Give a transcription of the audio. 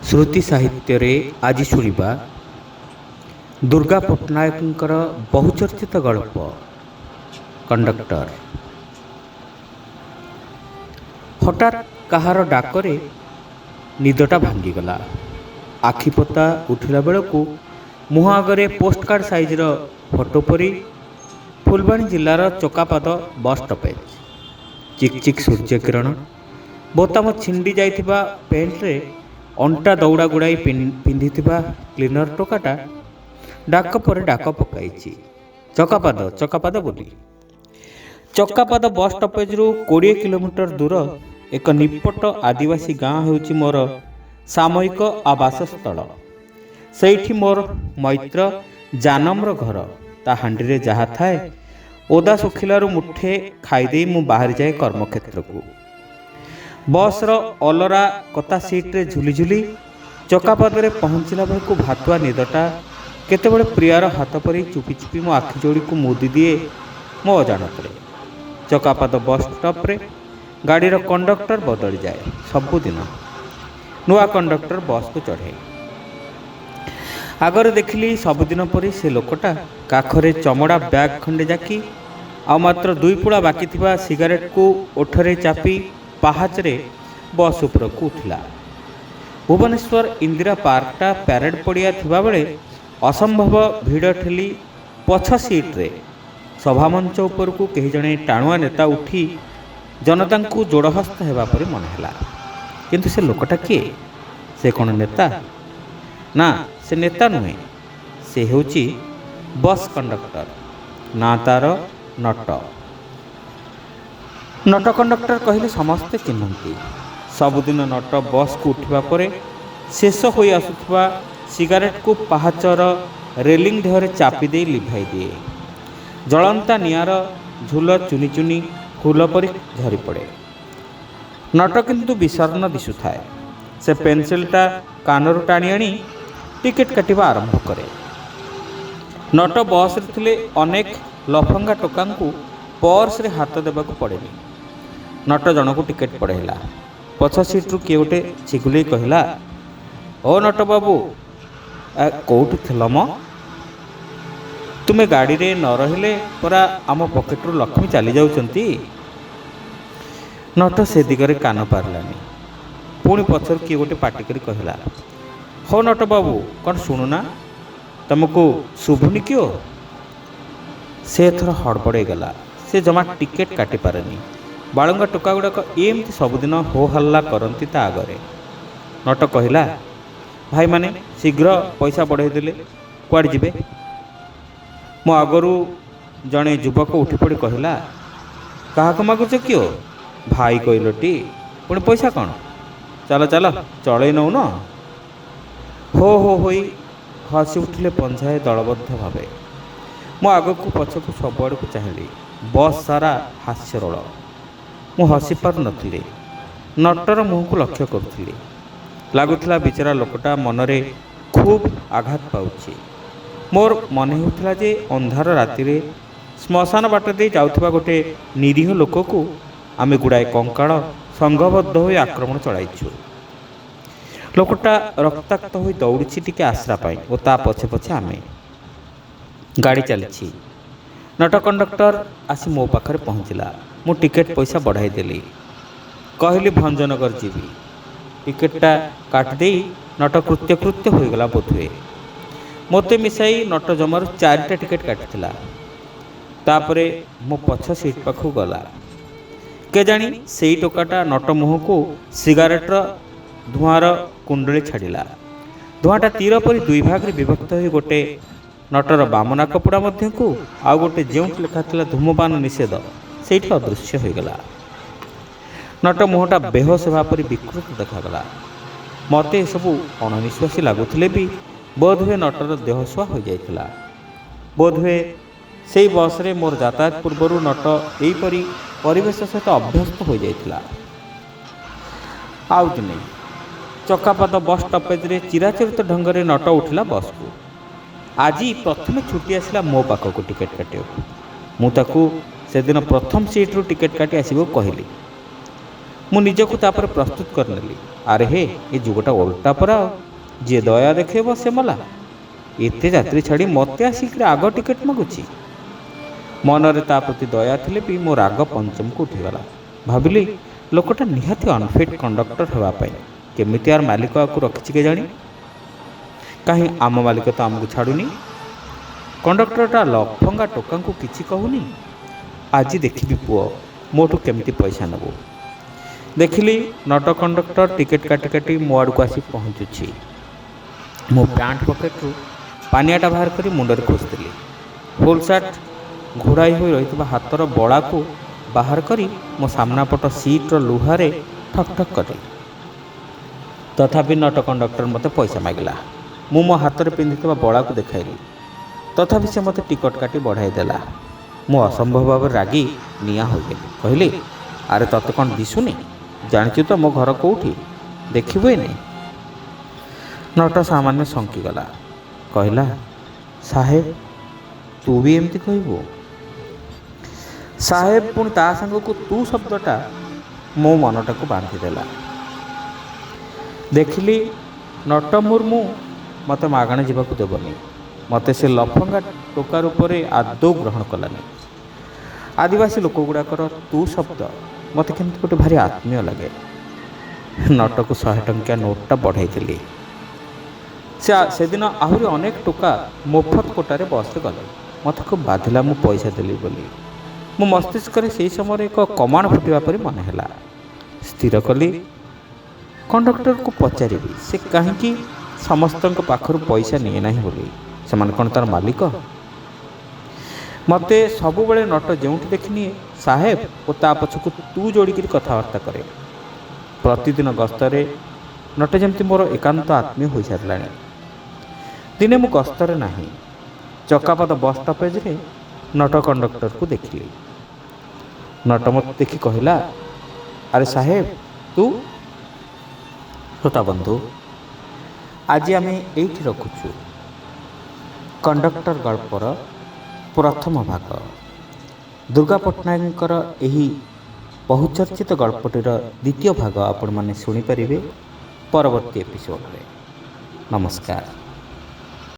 ଶ୍ରୁତି ସାହିତ୍ୟରେ ଆଜି ଶୁଣିବା ଦୁର୍ଗା ପଟ୍ଟନାୟକଙ୍କର ବହୁଚର୍ଚ୍ଚିତ ଗଳ୍ପ କଣ୍ଡକ୍ଟର। ହଠାତ୍ କାହାର ଡାକରେ ନିଦଟା ଭାଙ୍ଗିଗଲା। ଆଖିପତା ଉଠିଲା ବେଳକୁ ମୁହଁ ଆଗରେ ପୋଷ୍ଟକାର୍ଡ଼ ସାଇଜ୍ର ଫଟୋ ପରି ଫୁଲବାଣୀ ଜିଲ୍ଲାର ଚକାପାଦ ବସ୍ ଷ୍ଟପେଜ୍। ଚିକ୍ ଚିକ୍ ସୂର୍ଯ୍ୟକିରଣ, ବୋତାମ ଛିଣ୍ଡି ଯାଇଥିବା ପ୍ୟାଣ୍ଟରେ ଅଣ୍ଟା ଦଉଡ଼ା ଗୁଡ଼ାଇ ପିନ୍ଧିଥିବା କ୍ଲିନର ଟୋକାଟା ଡାକ ପରେ ଡାକ ପକାଇଛି, ଚକାପାଦ ଚକାପାଦ ବୋଲି। ଚକାପାଦ ବସ୍ ଷ୍ଟପେଜରୁ 20 କିଲୋମିଟର ଦୂର ଏକ ନିପଟ ଆଦିବାସୀ ଗାଁ ହେଉଛି ମୋର ସାମୟିକ ଆବାସସ୍ଥଳ। ସେଇଠି ମୋର ମୈତ୍ର ଜାନମର ଘର। ତା ହାଣ୍ଡିରେ ଯାହା ଥାଏ ଓଦା ଶୁଖିଲାରୁ ମୁଠେ ଖାଇଦେଇ ମୁଁ ବାହାରିଯାଏ କର୍ମକ୍ଷେତ୍ରକୁ। ବସ୍ର ଅଲରା କତା ସିଟ୍ରେ ଝୁଲି ଝୁଲି ଚକାପାଦରେ ପହଞ୍ଚିଲା ବେଳକୁ ଭାତୁଆ ନିଦଟା କେତେବେଳେ ପ୍ରିୟାର ହାତ ପରି ଚୁପି ଚୁପି ମୋ ଆଖି ଯୋଡ଼ିକୁ ମୁଦି ଦିଏ ମୋ ଅଜାଣତରେ। ଚକାପାଦ ବସ୍ ଷ୍ଟପ୍ରେ ଗାଡ଼ିର କଣ୍ଡକ୍ଟର ବଦଳିଯାଏ ସବୁଦିନ। ନୂଆ କଣ୍ଡକ୍ଟର ବସ୍କୁ ଚଢ଼େ। ଆଗରେ ଦେଖିଲି ସବୁଦିନ ପରି ସେ ଲୋକଟା କାଖରେ ଚମଡ଼ା ବ୍ୟାଗ୍ ଖଣ୍ଡେ ଜାକି ଆଉ ମାତ୍ର 2 ପୁଳା ବାକି ଥିବା ସିଗାରେଟକୁ ଓଠରେ ଚାପି ପାହାଚରେ ବସ୍ ଉପରକୁ ଉଠିଲା। ଭୁବନେଶ୍ୱର ଇନ୍ଦିରା ପାର୍କଟା ପ୍ୟାରେଡ଼ ପଡ଼ିଆ ଥିବାବେଳେ ଅସମ୍ଭବ ଭିଡ଼ ଠେଲି ପଛ ସିଟ୍ରେ ସଭାମଞ୍ଚ ଉପରକୁ କେହି ଜଣେ ଟାଣୁଆ ନେତା ଉଠି ଜନତାଙ୍କୁ ଯୋଡ଼ହସ୍ତ ହେବା ପରି ମନେ ହେଲା। କିନ୍ତୁ ସେ ଲୋକଟା କିଏ? ସେ କ'ଣ ନେତା? ନା, ସେ ନେତା ନୁହେଁ। ସେ ହେଉଛି ବସ୍ କଣ୍ଡକ୍ଟର। ନା ତାର ନଟ। ନଟ କଣ୍ଡକ୍ଟର କହିଲେ ସମସ୍ତେ ଚିହ୍ନନ୍ତି। ସବୁଦିନ ନଟ ବସ୍କୁ ଉଠିବା ପରେ ଶେଷ ହୋଇ ଆସୁଥିବା ସିଗାରେଟକୁ ପାହାଚର ରେଲିଂ ଦେହରେ ଚାପି ଦେଇ ଲିଭାଇ ଦିଏ। ଜଳନ୍ତା ନିଆଁର ଝୁଲ ଚୁନି ଚୁନି ଫୁଲ ପରି ଝରିପଡ଼େ। ନଟ କିନ୍ତୁ ବିଷର୍ଣ୍ଣ ଦିଶୁଥାଏ। ସେ ପେନସିଲଟା କାନରୁ ଟାଣି ଆଣି ଟିକେଟ୍ କାଟିବା ଆରମ୍ଭ କରେ। ନଟ ବସ୍ରେ ଥିଲେ ଅନେକ ଲଫଙ୍ଗା ଟୋକାଙ୍କୁ ପର୍ସରେ ହାତ ଦେବାକୁ ପଡ଼େନି। ନଟ ଜଣକୁ ଟିକେଟ୍ ପଢ଼େଇଲା। ପଛ ସିଟ୍ରୁ କିଏ ଗୋଟେ ଛିଗୁଲେଇ କହିଲା, ଓ ନଟ ବାବୁ, କେଉଁଠି ଥିଲ ମ? ତୁମେ ଗାଡ଼ିରେ ନ ରହିଲେ ପରା ଆମ ପକେଟରୁ ଲକ୍ଷ୍ମୀ ଚାଲି ଯାଉଛନ୍ତି। ନଟ ସେ ଦିଗରେ କାନ ପାରିଲାନି। ପୁଣି ପଛରୁ କିଏ ଗୋଟେ ପାଟି କରି କହିଲା, ହୋ ନଟ ବାବୁ, କ'ଣ ଶୁଣୁନା? ତମକୁ ଶୁଭୁନି କିଓ? ସେ ଏଥର ହଡ଼ବଡ଼େଇ ଗଲା। ସେ ଜମା ଟିକେଟ୍ କାଟିପାରେନି। ବାଳୁଙ୍ଗା ଟୋକା ଗୁଡ଼ାକ ଏମିତି ସବୁଦିନ ହୋ ହଲ୍ଲା କରନ୍ତି ତା ଆଗରେ। ନଟ କହିଲା, ଭାଇମାନେ ଶୀଘ୍ର ପଇସା ବଢ଼େଇ ଦେଲେ କୁଆଡ଼େ ଯିବେ? ମୋ ଆଗରୁ ଜଣେ ଯୁବକ ଉଠି ପଡ଼ି କହିଲା, କାହାକୁ ମାଗୁଛ କିଓ? ଭାଇ କହିଲଟି, ପୁଣି ପଇସା କ'ଣ? ଚାଲ ଚାଲ, ଚଳେଇ ନଉନ। ହୋ ହୋ ହୋଇ ହସି ଉଠିଲେ ପଞ୍ଝାଏ ଦଳବଦ୍ଧ ଭାବେ। ମୁଁ ଆଗକୁ ପଛକୁ ସବୁଆଡ଼କୁ ଚାହିଁଲି। ବସ୍ ସାରା ହାସ୍ୟରୋଳ। ମୁଁ ହସି ପାରୁନଥିଲି। ନଟର ମୁହଁକୁ ଲକ୍ଷ୍ୟ କରୁଥିଲି। ଲାଗୁଥିଲା ବିଚରା ଲୋକଟା ମନରେ ଖୁବ୍ ଆଘାତ ପାଉଛି। ମୋର ମନେ ହେଉଥିଲା ଯେ ଅନ୍ଧାର ରାତିରେ ଶ୍ମଶାନ ବାଟ ଦେଇ ଯାଉଥିବା ଗୋଟେ ନିରୀହ ଲୋକକୁ ଆମେ ଗୁଡ଼ାଏ କଙ୍କାଳ ସଂଘବଦ୍ଧ ହୋଇ ଆକ୍ରମଣ ଚଳାଇଛୁ। ଲୋକଟା ରକ୍ତାକ୍ତ ହୋଇ ଦୌଡ଼ୁଛି ଟିକେ ଆଶ୍ରା ପାଇଁ ଓ ତା ପଛେ ପଛେ ଆମେ। ଗାଡ଼ି ଚାଲିଛି। ନଟ କଣ୍ଡକ୍ଟର ଆସି ମୋ ପାଖରେ ପହଞ୍ଚିଲା। ମୁଁ ଟିକେଟ୍ ପଇସା ବଢ଼ାଇ ଦେଲି। କହିଲି ଭଞ୍ଜନଗର ଯିବି। ଟିକେଟଟା କାଟିଦେଇ ନଟ କୃତ୍ୟ କୃତ୍ୟ ହୋଇଗଲା ବୋଧହୁଏ। ମୋତେ ମିଶାଇ ନଟ ଜମାରୁ 4ଟା ଟିକେଟ୍ କାଟିଥିଲା। ତାପରେ ମୋ ପଛ ସିଟ୍ ପାଖକୁ ଗଲା। କେଜାଣି ସେଇ ଟୋକାଟା ନଟ ମୁହଁକୁ ସିଗାରେଟର ଧୂଆଁର କୁଣ୍ଡଳି ଛାଡ଼ିଲା। ଧୂଆଁଟା ତୀର ପରି 2 ଭାଗରେ ବିଭକ୍ତ ହୋଇ ଗୋଟେ ନଟର ବାମ ନାକପୋଡ଼ା ମଧ୍ୟକୁ ଆଉ ଗୋଟେ ଯେଉଁଠି ଲେଖା ଥିଲା ଧୂମପାନ ନିଷେଧ ସେଇଠି ଅଦୃଶ୍ୟ ହୋଇଗଲା। ନଟ ମୁହଁଟା ବେହୋସ ହେବା ପରି ବିକୃତ ଦେଖାଗଲା। ମୋତେ ଏସବୁ ଅଣନିଶ୍ୱାସୀ ଲାଗୁଥିଲେ ବି ବୋଧହୁଏ ନଟର ଦେହସୁଆ ହୋଇଯାଇଥିଲା। ବୋଧହୁଏ ସେଇ ବସ୍ରେ ମୋର ଯାତାୟାତ ପୂର୍ବରୁ ନଟ ଏହିପରି ପରିବେଶ ସହିତ ଅଭ୍ୟସ୍ତ ହୋଇଯାଇଥିଲା। ଆଉ ଦିନେ ଚକାପାଦ ବସ୍ ଷ୍ଟପେଜରେ ଚିରାଚରିତ ଢଙ୍ଗରେ ନଟ ଉଠିଲା ବସ୍କୁ। ଆଜି ପ୍ରଥମେ ଛୁଟି ଆସିଲା ମୋ ପାଖକୁ ଟିକେଟ୍ କାଟିବାକୁ। ମୁଁ ତାକୁ ସେଦିନ ପ୍ରଥମ ସିଟ୍ରୁ ଟିକେଟ୍ କାଟି ଆସିବାକୁ କହିଲି। ମୁଁ ନିଜକୁ ତାପରେ ପ୍ରସ୍ତୁତ କରିନେଲି। ଆରେ ହେ, ଏ ଯୁଗଟା ଓଲଟା ପରା, ଯିଏ ଦୟା ଦେଖେଇବ ସେ ମଲା। ଏତେ ଯାତ୍ରୀ ଛାଡ଼ି ମୋତେ ଆସିକିରି ଆଗ ଟିକେଟ୍ ମାଗୁଛି। ମନରେ ତା ପ୍ରତି ଦୟା ଥିଲେ ବି ମୋ ରାଗ ପଞ୍ଚମକୁ ଉଠିଗଲା। ଭାବିଲି ଲୋକଟା ନିହାତି ଅନଫିଟ୍ କଣ୍ଡକ୍ଟର ହେବା ପାଇଁ। କେମିତି ଆର ମାଲିକ ଆକୁ ରଖିଛି କେଜାଣି? କାହିଁ ଆମ ମାଲିକ ତ ଆମକୁ ଛାଡ଼ୁନି। କଣ୍ଡକ୍ଟରଟା ଲଫଙ୍ଗା ଟୋକାଙ୍କୁ କିଛି କହୁନି। ଆଜି ଦେଖିବି ପୁଅ ମୋଠୁ କେମିତି ପଇସା ନେବୁ। ଦେଖିଲି ନଟ କଣ୍ଡକ୍ଟର ଟିକେଟ୍ କାଟି କାଟି ମୋ ଆଡ଼କୁ ଆସି ପହଞ୍ଚୁଛି। ମୁଁ ପ୍ୟାଣ୍ଟ ପକେଟରୁ ପାନିଆଟା ବାହାର କରି ମୁଣ୍ଡରେ ଖୋସିଦେଲି। ଫୁଲ୍ ସାର୍ଟ ଘୋଡ଼ାଇ ହୋଇ ରହିଥିବା ହାତର ବଳାକୁ ବାହାର କରି ମୋ ସାମ୍ନାପଟ ସିଟ୍ର ଲୁହାରେ ଠକ୍ ଠକ୍ କଲି। ତଥାପି ନଟ କଣ୍ଡକ୍ଟର ମୋତେ ପଇସା ମାଗିଲା। ମୁଁ ମୋ ହାତରେ ପିନ୍ଧିଥିବା ବଳାକୁ ଦେଖାଇଲି। ତଥାପି ସେ ମୋତେ ଟିକଟ କାଟି ବଢ଼ାଇ ଦେଲା। ମୁଁ ଅସମ୍ଭବ ଭାବରେ ରାଗି ନିଆଁ ହୋଇଗଲି। କହିଲି, ଆରେ ତତେ କ'ଣ ଦିଶୁନି? ଜାଣିଛୁ ତ ମୋ ଘର କେଉଁଠି? ଦେଖିବୁ ଏନେ? ନଟ ସାମାନ୍ୟ ଶଙ୍କିଗଲା। କହିଲା, ସାହେବ ତୁ ବି ଏମିତି କହିବୁ? ସାହେବ ପୁଣି ତା ସାଙ୍ଗକୁ ତୁ ଶବ୍ଦଟା ମୋ ମନଟାକୁ ବାନ୍ଧିଦେଲା। ଦେଖିଲି ନଟ ମୁର୍ମୁ ମୋତେ ମାଗଣା ଯିବାକୁ ଦେବନି। ମୋତେ ସେ ଲଫଙ୍ଗା ଟୋକା ରୂପରେ ଆଦୌ ଗ୍ରହଣ କଲାନି। ଆଦିବାସୀ ଲୋକଗୁଡ଼ାକର ତୁ ଶବ୍ଦ ମୋତେ କେମିତି ଗୋଟେ ଭାରି ଆତ୍ମୀୟ ଲାଗେ। ନଟକୁ 100 ଟଙ୍କିଆ ନୋଟ୍ଟା ବଢ଼ାଇଥିଲି। ସେ ସେଦିନ ଆହୁରି ଅନେକ ଟୋକା ମୋଫତ କୋଟାରେ ବସ୍ରେ ଗଲେ। ମୋତେ ଖୁବ୍ ବାଧିଲା ମୁଁ ପଇସା ଦେଲି ବୋଲି। ମୋ ମସ୍ତିଷ୍କରେ ସେହି ସମୟରେ ଏକ କମାଣ ଫୁଟିବା ପରି ମନେ ହେଲା। ସ୍ଥିର କଲି କଣ୍ଡକ୍ଟରକୁ ପଚାରିବି ସେ କାହିଁକି ସମସ୍ତଙ୍କ ପାଖରୁ ପଇସା ନିଏ ନାହିଁ ବୋଲି। ସେମାନେ କ'ଣ ତା'ର ମାଲିକ? ମୋତେ ସବୁବେଳେ ନଟ ଯେଉଁଠି ଦେଖିନିଏ ସାହେବ ଓ ତା ପଛକୁ ତୁ ଯୋଡ଼ିକିରି କଥାବାର୍ତ୍ତା କରେ। ପ୍ରତିଦିନ ଗସ୍ତରେ ନଟ ଯେମିତି ମୋର ଏକାନ୍ତ ଆତ୍ମୀୟ ହୋଇସାରିଲାଣି। ଦିନେ ମୁଁ ଗସ୍ତରେ ନାହିଁ, ଚକାପାଦ ବସ୍ ଷ୍ଟପେଜରେ ନଟ କଣ୍ଡକ୍ଟରକୁ ଦେଖିଲି। ନଟ ମୋତେ ଦେଖି କହିଲା, ଆରେ ସାହେବ ତୁ? ଶ୍ରୋତା ବନ୍ଧୁ, ଆଜି ଆମେ ଏଇଠି ରଖୁଛୁ କଣ୍ଡକ୍ଟର ଗଳ୍ପର ପ୍ରଥମ ଭାଗ। ଦୁର୍ଗା ପଟ୍ଟନାୟକଙ୍କର ଏହି ବହୁଚର୍ଚ୍ଚିତ ଗଳ୍ପଟିର ଦ୍ୱିତୀୟ ଭାଗ ଆପଣମାନେ ଶୁଣିପାରିବେ ପରବର୍ତ୍ତୀ ଏପିସୋଡ଼ରେ। ନମସ୍କାର।